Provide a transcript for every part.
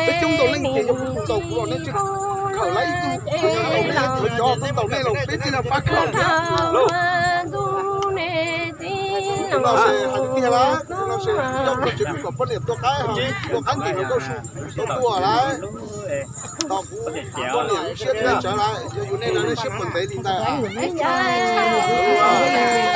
Peb coob ntau leej ces yog kuv tau kuv los nej tsis khawm lawv ib tug, cov tau nej los peb tsis pab khawm thiab. Tus no ces hais tiag lawm, tus no ces coj tau tsev neeg kom poj niam tua qaib, tua qaib ntim los nkauj su tau tuaj lawm. Tos kuv poj niam siab thiab tsawv lawm, yog yus nej no nej siab puas ntev li ntawd.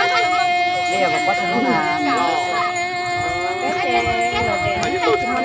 Tsis tsis tau koj ib tug pov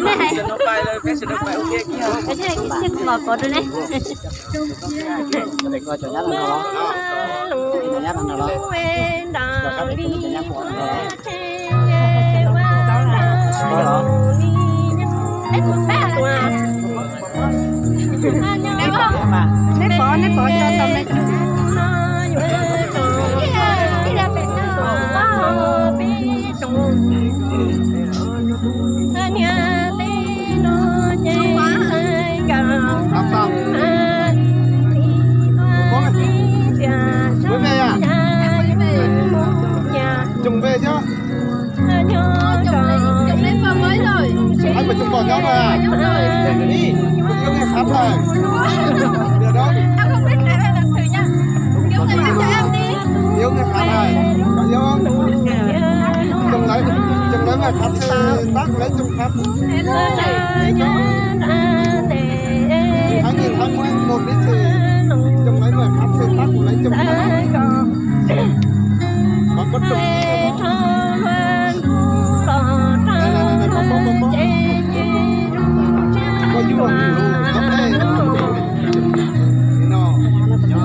nej hais, peb hais kwv txhiaj los pov rau nej. Neb pov, neb pov cov tau me. Coob ve thiab. Ai, mas coob pom nyob na. Ib, ib, ib, coob lawv, coob lawv mas khab, tab lawv coob khab. Tháng nhìn tháng mười một đến thì trong lấy mười tháng thì tắt lấy trong tháng. Mà có trong. Này, này, này, này, có, có, có, có. Có dưới vào nhiều luôn. Nó đây. Thì nó. Nó đây.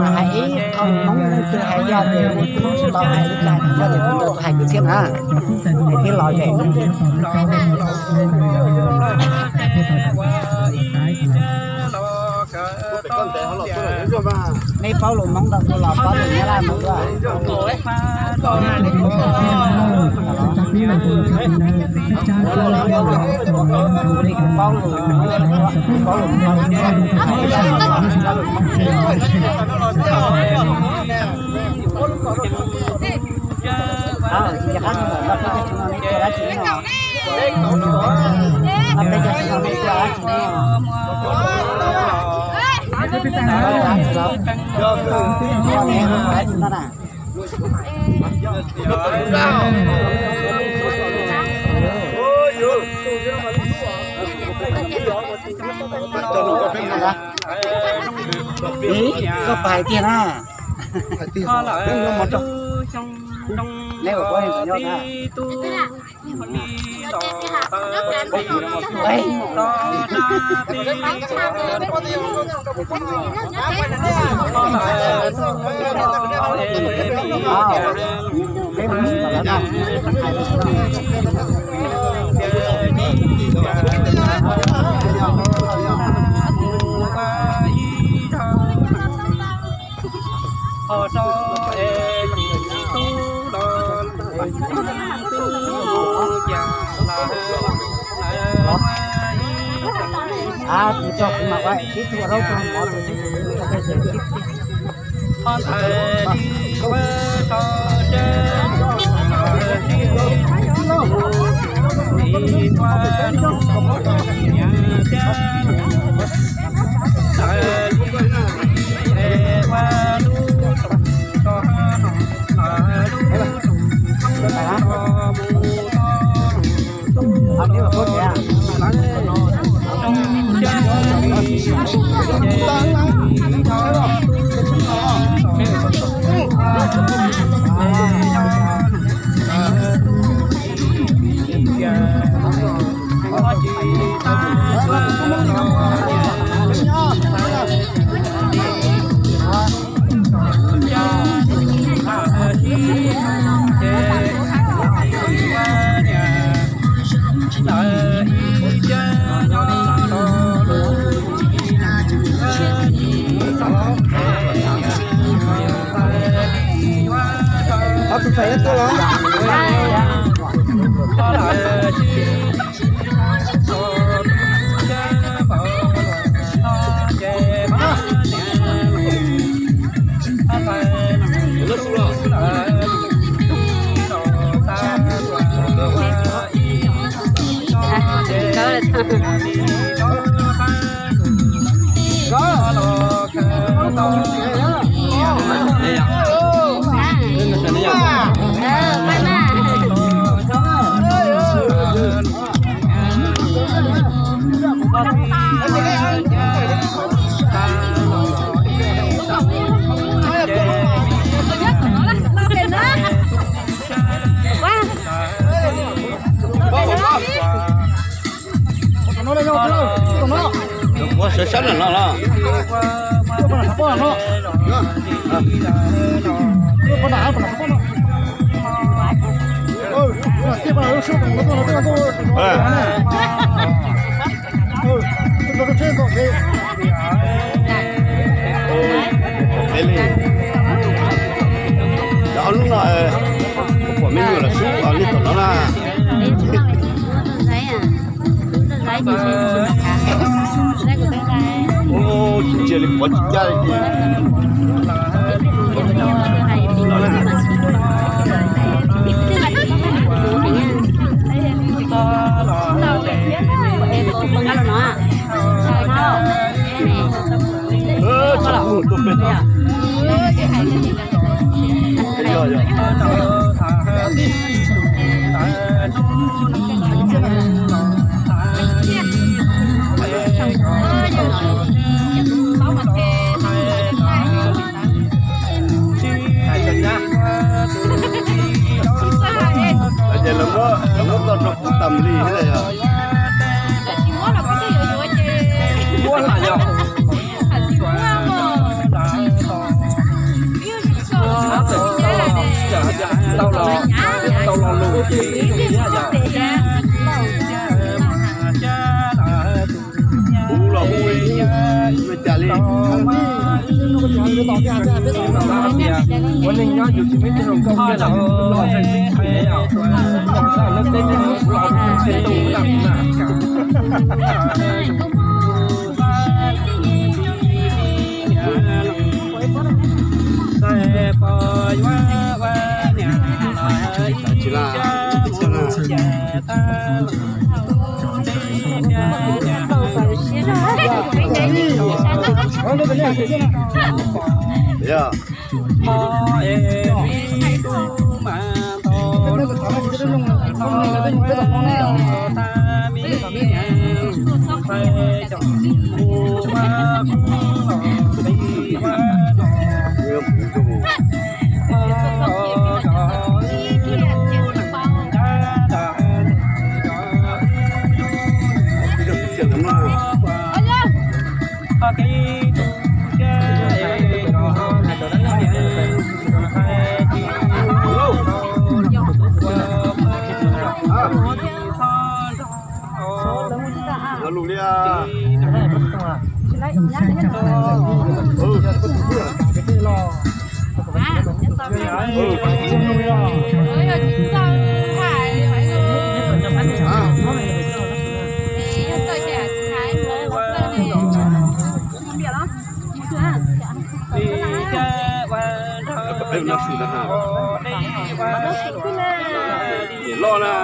Mas hais ib qho Hmoob leej twg hais yog ces tsis tau hais li cas, yog ces kuv hais kwv txhiaj na, kwv txhiaj lom zem. Nej paub lus Hmoob ntau dua los paub lus Nyab Laj ntau dua? Paub lus, paub lus Nplog, yog qab no peb cov tsis no nej tua dab tsi no? Peb cov tsis no nej tua dab tsi no? Dab tsi no na? Ib, koj pais tiag na. Neb ua puab nyob na. Ua sawv sawv no los. Ob lub no, pom me nyuam los sub li tom no na. Ntsia li pov tsis caj li. Tuaj pem no. Yog, yog. Ces lawv muab, lawv muab tau rau kuv tas li thiab yog. Muab lam yog. Tau los, tau los lus ces yog. Kuv los hu li, ua cas li? Ua neeg nyob yus tsis muaj ib tug hluas nkauj kiag los los ntshe sib khi os. Lawv teb teb mus kuv los kuv tsis tu na. Tsis laj, tsis laj. Yog. Lus li. Loj na.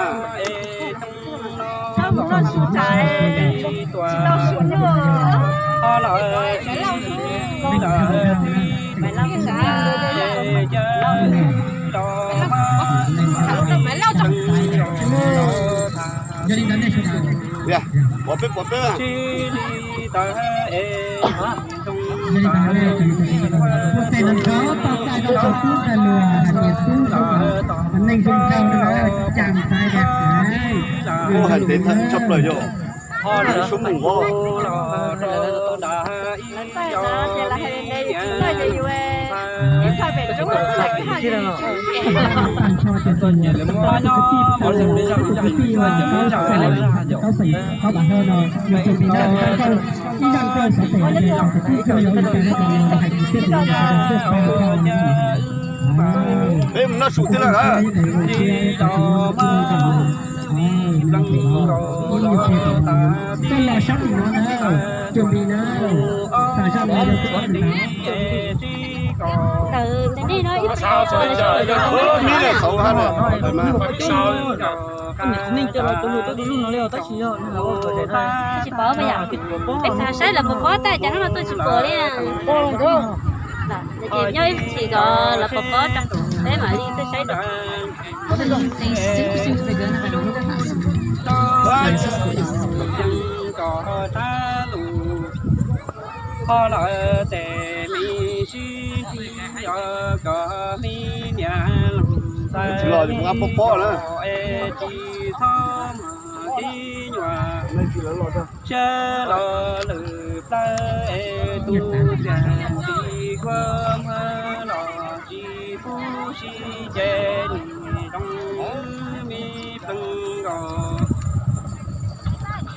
Pov peb, pov peb. Ua hais ntev tshaj plaws yog suab mus os. Peb mus noj su thiab lawm. Tus neeg coj los tus hlub tuaj du lug no li os, tab sis yog tsis pom, peb xav saib lawv puas pom tas, cas hnub no tuaj tsis pom li. Ces nyob ib chim kom lawv pom pom rau peb mam li tuaj saib dua. Ho lawm ces me sib ntsib, yog kom me niam los tsis los ces kuv nqa pob pob na. Es tsis txhob mus tib nyuag siab los lwm plawv, es tus niam txiv kua muag los tsis pub sib ces nim zoo me pleev nkaus.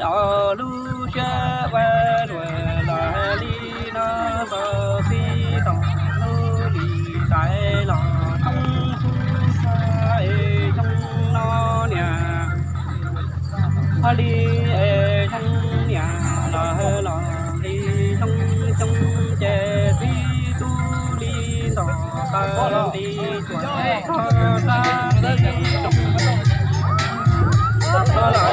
Cov lub siab ua luaj los li no, npau xib tau lub li tais los thoob xub xab es xyoo no niam. Ho li es xyoo niam los los li xyoo xyoo ces xib tub li ntaus taw li tuam txog rab li rau.